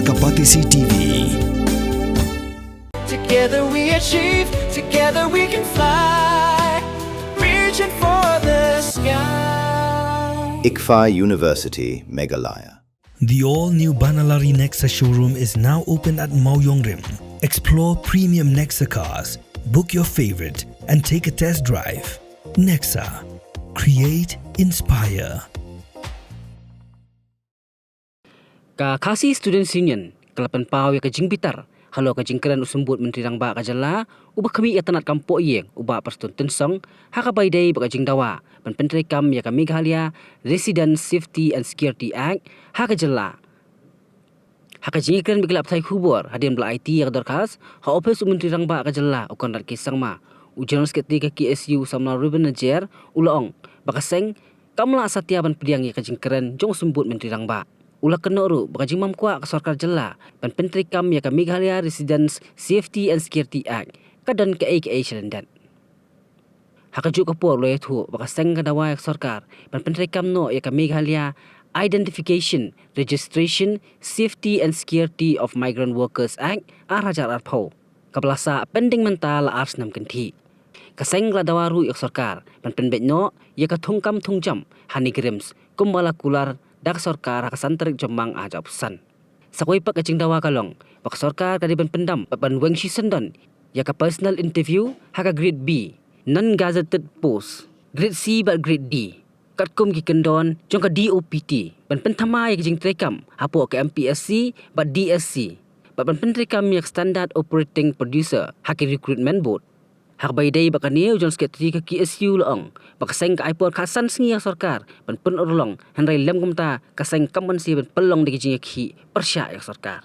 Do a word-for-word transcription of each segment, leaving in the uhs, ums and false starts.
Ka Batesi T V. Together we achieve, together we can fly. Reaching for the sky. ICFAI University, Meghalaya. The all new Banalari Nexa showroom is now open at Mawiongrim. Explore premium Nexa cars, book your favorite, and take a test drive. Nexa. Create, inspire. Ka Khasi Students Union ka la pynpaw ïa ka jingbitar halor ka jingkren u Symbud Myntri Rangbah ka jylla uba khmih ïa tnat kam poh ïing u Bah Prestone Tynsong ha kaba ïadei bad ka jingdawa ban pyntreikam ïa ka Meghalaya Residents Safety and Security Act ha ka jylla. Ha ka jingïakren bad ki lad pathai khubor hadien ba la aiti ïa ka dorkhas ha ophis u Myntri Rangbah ka jylla u Conrad K Sangma, u General Secretary ka K S U u Samla Reuben Najiar u la ong ba ka seng kam lah satia ban pdiang ïa ka jingkren jong u Symbud Myntri Rangbah. U la kynnoh ruh ba ka jingbym kwah ka sorkar jylla ban pyntreikam ïa ka Meghalaya Residents Safety and Security Act ka don kaei kaei shalyndet. Ha kajuh ka por u la ïathuh ba ka seng ka dawa ïa ka sorkar ban pyntreikam noh ïa ka Meghalaya Identification, Registration, Safety and Security of Migrant Workers Act ar hajar arphew, kaba la sah pending mynta la ar snem kynthih. Ka seng ka la dawa ruh ïa ka sorkar ban pynbeit noh ïa ka thungkam thungjam ha NEIGRIHMS kumba la kular da ka sorkar ha ka san tarik Jymmang ar hajar arphew san. Sa kawei pat ka jingdawa ka long ba ka sorkar ka dei ban pyndam bad ban weng shisyndon ïa ka personal interview ha ka Grade B, non-gazetted post, Grade C bad Grade D, katkum ki kyndon jong ka D O P T, ban pynthymmai ïa ka jingtreikam hapoh ka M P S C bad D S C, bad ban pyntreikam ïa ka Standard Operating Procedure ha ki Recruitment Board. Ha kaba ïadei bad kane, u General Secretary ka K S U u la ong ba ka seng ka ai por khatsan sngi ïa ka sorkar ban pynurlong, hynrei lem kumta ka seng kam banse ban pynlong da ki jingïakhih pyrshah ïa ka sorkar.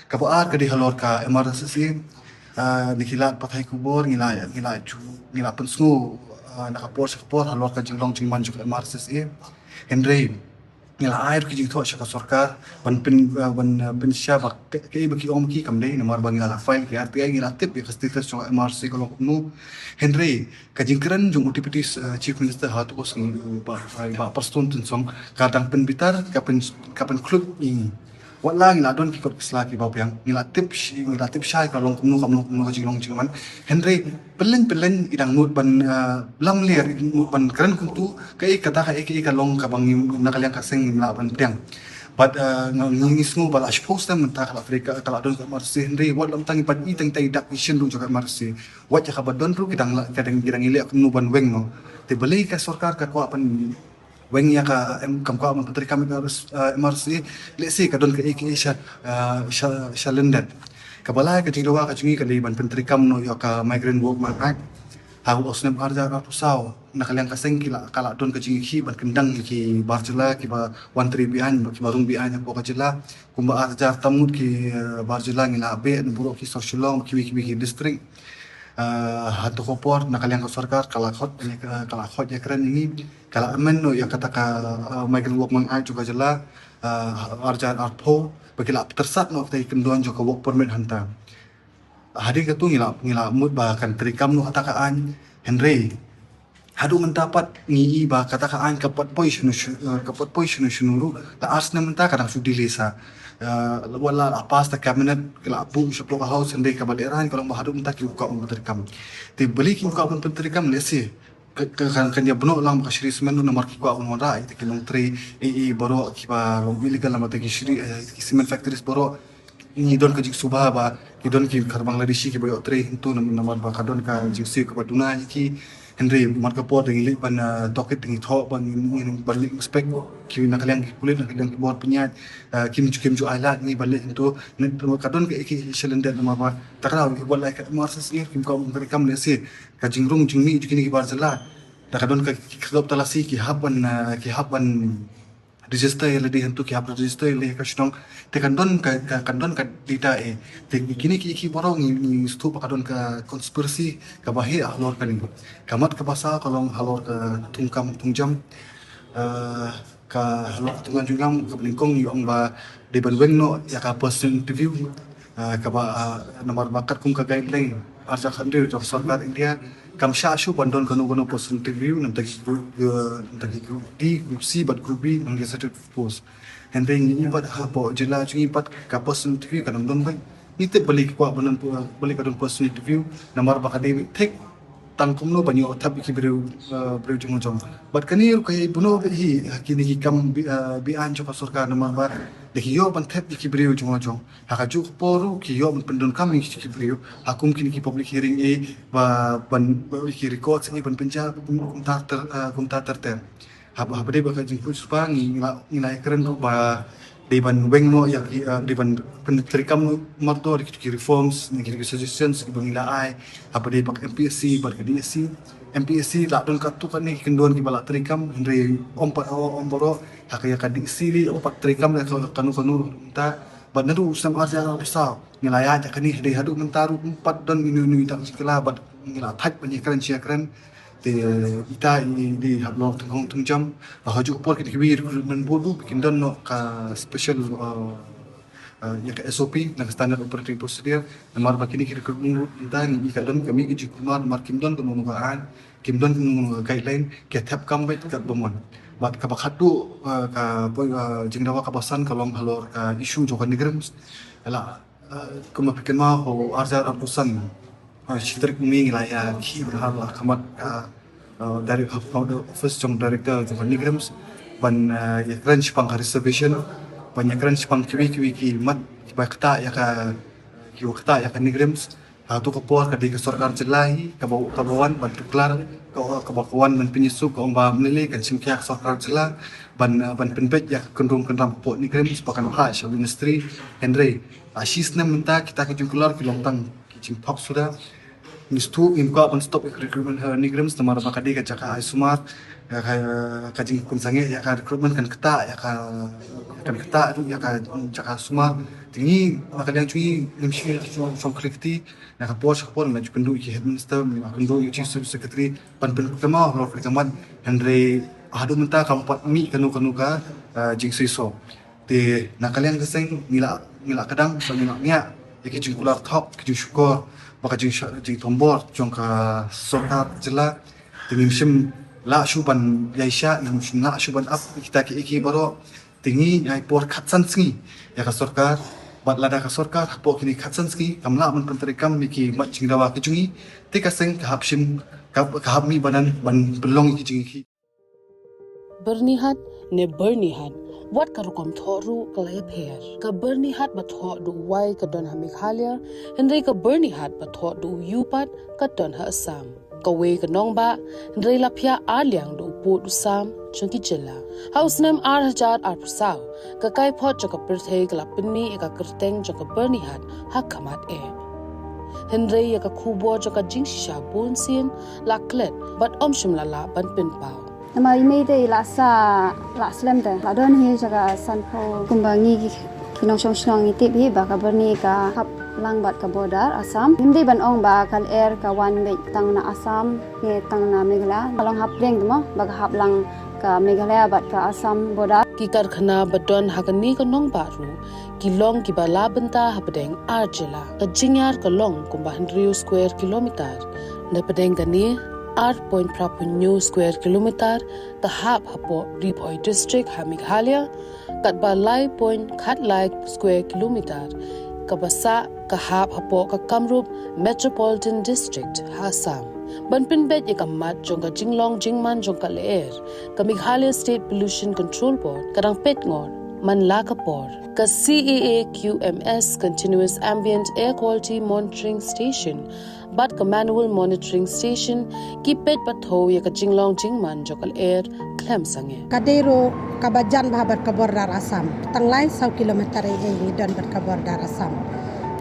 Kaba ar ka dei halor ka M R S S A. Ah, na ki lad pathai khubor ngi la, ngi la ju, ngi la pynsngew, ah, na ka por sha ka por halor ka jinglong jingman jong ka M R S S A. Hynrei ngi la ai ruh ki jingthoh sha ka sorkar ban pyn, ah, ban, ah, pynshai ba ka, kaei ba ki ong ba ki kam dei, namar ba ngi la, la file ki article, ngi la tip ïa ka status jong ka M R S S A ka long kumno. Hynrei ka jingkren jong u Deputy, eh, Chief Minister ha tu ka sngi, eh, Bah, Bah Prestone Tynsong, ka dang pynbitar, ka pyn, ka pynkhluit ïa ngi. Wat la ngi la don ki kot ki sla kiba biang, ngi la tip shi, ngi la tip shai ka long kumno, ka long kumno ka jinglong jingman. Hynrei pynlong pynlong i dang nud ban, eh, lamler, i nud ban kren kumtu, kaei kata, kaei, kaei ka long kaba ngi na ka liang ka seng ngim lah ban pdiang. Bad, eh, ngi, ngi sngew ba la shiphew snem mynta ka la trei ka, ka la don ka M R S S A, hynrei wat la mynta ngi pat i tang tang i dak i shin ruh jong ka M R S S A. Wat ïa kaba don ruh ki dang la, ki dang, ki dang ïaleh kumno ban weng noh. Te balei ka sorkar ka kwah ban weng ïa ka, em, kam kwah ban pyntreikam ïa ka, eh, M R S S A, lehse ka don kaei kaei sha, eh, sha, shalyndet. Kaba lai ka jingdawa ka jong ngi ka dei ban pyntreikam noh ïa ka Migrant Workers Act. Ha u snem ar hajar arphew saw na ka liang ka seng ki la, ka la don ka jingïakhih ban kyndang ïa ki bar jylla kiba wan trei be-aiñ, kiba rung be-aiñ hapoh ka jylla. Kumba ar hajar tam ngut ki, eh, bar jylla ngi la beh na baroh ki sor Shillong, kiwei kiwei ki district. Eh, ha tu ka por na ka liang ka sorkar ka la khot, eh, ka la khot ïakren ïa ngi, ka la amend noh ïa kata ka, eh, Migrant Workers Act jong ka jylla, eh, ar hajar arphew, ba ki la pyntyrsad noh kata ki kyndon jong ka work permit hangta. Hadien katu ngi la, ngi la mut ba kan treikam noh kata ka aiñ, hynrei haduh mynta pat ngi i ba kata ka aiñ kam pat poi shano shano, eh, kam pat poi shano shano ruh, la ar snem mynta ka dang shu delay sa. Eh, wat la, la pass da cabinet, la buh shapoh ka House, hynrei kaba lehraiñ ka long ba haduh mynta kim kwah ban pyntreikam. Te balei kim kwah ban pyntreikam, lehse ka, ka, kan, kan ïa bynnoh lang ba ka Shree Cement ruh namar ki kwah ban wanrah ïa kita ki nongtrei, eh, eh, baroh kiba long illegal namar kita ki Shree, eh, ki cement factories baroh. Ngi don ka jingsuba ba ki don ki kha Bangladeshi kiba ïoh trei hangtu nam-, namar ba ka don ka jingsiew kaba duna ïa ki. Hynrei man ka por da ngi leit ban, ah, tohkit, da ngi thoh ban, ngi, ngi ban leit inspect ki na ka liang ki pulit, na ka liang ki bor pynïaid, ah, kim ju, kim ju ai lad ngi ban leit hangtu. Ka don kaei kaei shalyndet namar ba ta ka daw wat la ka M R S S A kim kwah ban pyntreikam, lehse ka jingrung jingmih jong kine ki bar jylla. Da ka don ka, ki khyrdop talasi ki hap ban, ah, ki hap ban register ïa lade hangtu, ki hap register ïa lade ha ka shnong. Te kan don ka, ka, kan don ka data eh. Te kine ki, ki baroh ngi, ngi sngewthuh ba ka don ka conspiracy kaba heh halor kane. Ka mat kaba saw ka long halor ka thungkam thungjam. Eh, ka halor ka thungkam thungjam kaba nyngkong ngi ong ba dei ban weng noh ïa ka personal interview. Ah, kaba, ah, namar ba katkum ka guideline arhajar khathynriew jong sorkar India, kam shah shuh ban don kano kano personal interview na ka bynta ki group, eh, na ka bynta ki group D, group C bad group B, non-gazetted post. Hynrei ngi pat hapoh jylla jong ngi pat ka personal interview kam don bha. Ngi tip balei ki kwah ban don, balei ka don personal interview, namar ba ka dei thik tang kumno ban ïoh thep ïa ki briew, eh, briew jong la jong. Bad kane ruh ka ïai buh noh beit hi ha kine ki kam be-, eh, beaiñ jong ka sorkar, namar ba da ki ïoh ban thep ïa ki briew jong la jong, ha kajuh ka por ruh ki ïoh ban pyndonkam ïa ki briew ha kum kine ki public hearing, eh, ba ban, ba ki records, eh, ban pynjah kum, kumta ter, eh, kumta ter ter. Haba, haba dei ba ka jingpynshoi, ngi la, ngi la ïakren ruh ba dei ban weng noh ïa ki, eh, dei ban pyntreikam noh marto ïa ki reforms ne ki suggestions kiba ngi la ai. Haba dei ba ka M P S C bad ka D S C, M P S C la don katto katne ki kyndon kiba la treikam, hynrei ym pat, ym pat, ha ka, ïa ka D S C lei ym pat treikam ïa ka, kano kano ruh mynta. Bad naduh u snem arhajar arphew saw ngi la ïaid ïa kane, hynrei haduh mynta ruh ym pat don ino ino i tang jingkylla bad ngi la thait ban ïakren shi ïakren. Te ita i dei hap long tynghong tyngjam. Ba ha kajuh ka por kine kiwei recruitment board ruh ba kin don noh ka special, uh, uh, ïa ka S O P, na ka standard operating procedure. Namar ba kine ki recruitment board mynta ngi i ka don ka mih ka jingkulmar namar kim don kano kano ka aiñ, kim don kano kano ka guideline, ki thep kam beit katba mon. Bad kaba khatduh, uh, ka poi, uh, jingdawa kaba san ka long halor ka issue jong ka NEIGRIHMS. Ïa la Ah, kumba phi kynmaw, ha u arhajar arphew san, ah, shi tarik May ngi la ïa khih bynta ha khmat, ah, ah, direct, ha, ha office jong director jong ka NEIGRIHMS ban, ah, ïakren shaphang ka reservation, ban ïakren shaphang kiwei kiwei ki mat kiba ktah ïa ka, kiba ktah ïa ka NEIGRIHMS. Ha kato ka por ka dei ka sorkar jylla hi kaba, kaba wan ban tuklar, ka, kaba wan ban pynïasuk, ka ong ba ym lei lei kan shim khia ka sorkar jylla ban, ah, ban pynbeit ïa ka kynrum kynram hapoh NEIGRIHMS ba kan phah sha ministry. Hynrei A shi snem mynta kita ki jingkular ki long tang ki jingthok suda. Ngi shu, ngim kwah ban stop ïa ka recruitment ha NEIGRIHMS namar ba ka dei ka jaka ai sumar. Ka, ka jingkun sangeh ïa ka recruitment kan ktah ïa ka, kan ktah ruh ïa ka jaka sumar. Te ngi na ka liang jong ngi ngim shym, shym, shym khlem kti. Na ka por sha ka por ngi la ju kynduh ïa ki head minister, ngi la kynduh ïa u chief secretary ban pynkynmaw halor kane ka mat. Hynrei haduh mynta kam pat mih kano kano ka, ah, jingseisoh. Te na ka liang ka seng ngi la, ngi la kdang, sa ngi la ngiah ïa ki jingkular thok, ki jingshukor bad ka jing, jingthombor jong ka sorkar jylla. Te ngim shym lah shuh ban ïaishah, ngim shym lah shuh ban ap ïa kita kiei kiei baroh. Te ngi ai por khatsan sngi ïa ka sorkar, bad lada ka sorkar hapoh kine khatsan sngi kam lah ban pyntreikam ïa ki mat jingdawa ki jong ngi, te ka seng ka hap shim, ka, ka hap mih ba nan ban pynlong ïa ki jingïakhih. Byrnihat ne Byrnihat, wat ka rukom thoh ruh ka la ïapher. Ka Byrnihat ba thoh da u wai ka don ha Meghalaya, hynrei ka Byrnihat ba thoh da u ïew pat ka don ha Assam. Kawei ka nongbah, hynrei la phiah ar liang da u pud u sam jong ki jylla. Ha u snem ar hajar arphew saw, ka kaiphod jong ka pyrthei ka la pynmih ïa ka kyrteng jong ka Byrnihat ha khmat eh. Hynrei ïa ka khubor jong ka jingshisha bunsien la klet bad ym shym la lah ban pynpaw. Namar i mei te i la sah, la slem te, la don hi jaka sanphew. Kumba ngi ki, ki nongshong shnong ngi tip hi ba ka Byrni ka hap lang bad ka border Assam. Ngim dei ban ong ba ka lyer ka wan beit tang na Assam ne tang na Meghalaya. Ka long hapdeng te mo, ba ka hap lang ka Meghalaya bad ka Assam border. Ki karkhana ba don ha kane ka nongbah ruh ki long kiba la bynta hapdeng ar jylla. Ka jingïar ka long kumba hynriew square kilometer. Na pdeng kane, ar point phra phew hynñiew square kilometer ka hap hapoh Ri Bhoi District ha Meghalaya, katba lai point khatlai square kilometer kaba sah ka hap hapoh ka Kamrup Metropolitan District ha Assam. Ban pynbeit ïa ka mat jong ka jinglong jingman jong ka lyer, ka Meghalaya State Pollution Control Board ka dang peit ngor man la ka por. Ka C A A Q M S, Continuous Ambient Air Quality Monitoring Station, bad ka Manual Monitoring Station ki peit bad thew ïa ka jinglong jingman jong ka lyer khlem sangeh. Ka dei ruh kaba jan bha bad ka border Assam. Tang lai saw kilometer ei ei ngi don bad ka border Assam.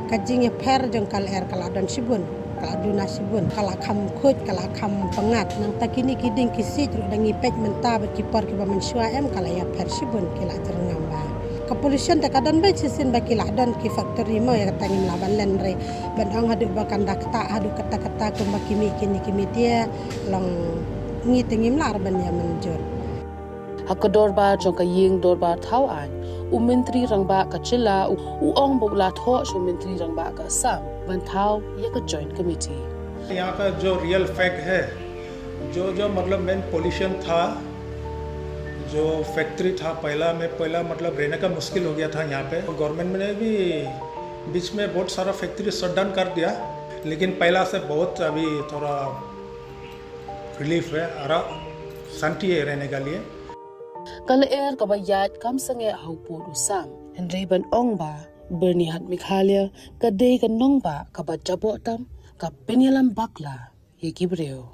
Ka jingïapher jong ka lyer ka la don shibun, ka la duna shibun, ka la kham khuid, ka la kham pyngngad. Nangta kine ki dieng ki siej ruh da ngi peit mynta bad ki por kiba mynshuwa em ka la ïapher shibun, ki la jyrngam bha. Ka pollution te ka don beit shisien ba ki la don ki factory mo, ïa kata ngim lah ban len re. Ban ong haduh ba kan da ktah haduh katta katta kumba ki mih kine ki media, long ngi te ngim lah re ban ïa mynjur. Ha ka dorbar jong ka ïing dorbar thaw aiñ, U Myntri Rangbah ka jylla u ong ba u la thoh sha u Myntri Rangbah ka Assam ban thaw ïa ka Joint Committee. यहाँ का जो रियल फैक्ट है, जो जो मतलब मेन पोल्यूशन था, जो फैक्ट्री था पहला में, पहला मतलब रहने का मुश्किल हो गया था यहाँ पे। गवर्नमेंट ने भी बीच में बहुत सारा फैक्ट्री शटडाउन कर दिया, लेकिन पहला से बहुत अभी थोड़ा रिलीफ है, आराम, शांति है रहने के लिए। Ka lyer kaba ïaid kam sangeh ha u pud u sam, hynrei ban ong ba Byrnihat Meghalaya ka dei ka nongbah kaba jaboh tam, ka pynïalam bakla ïa ki briew.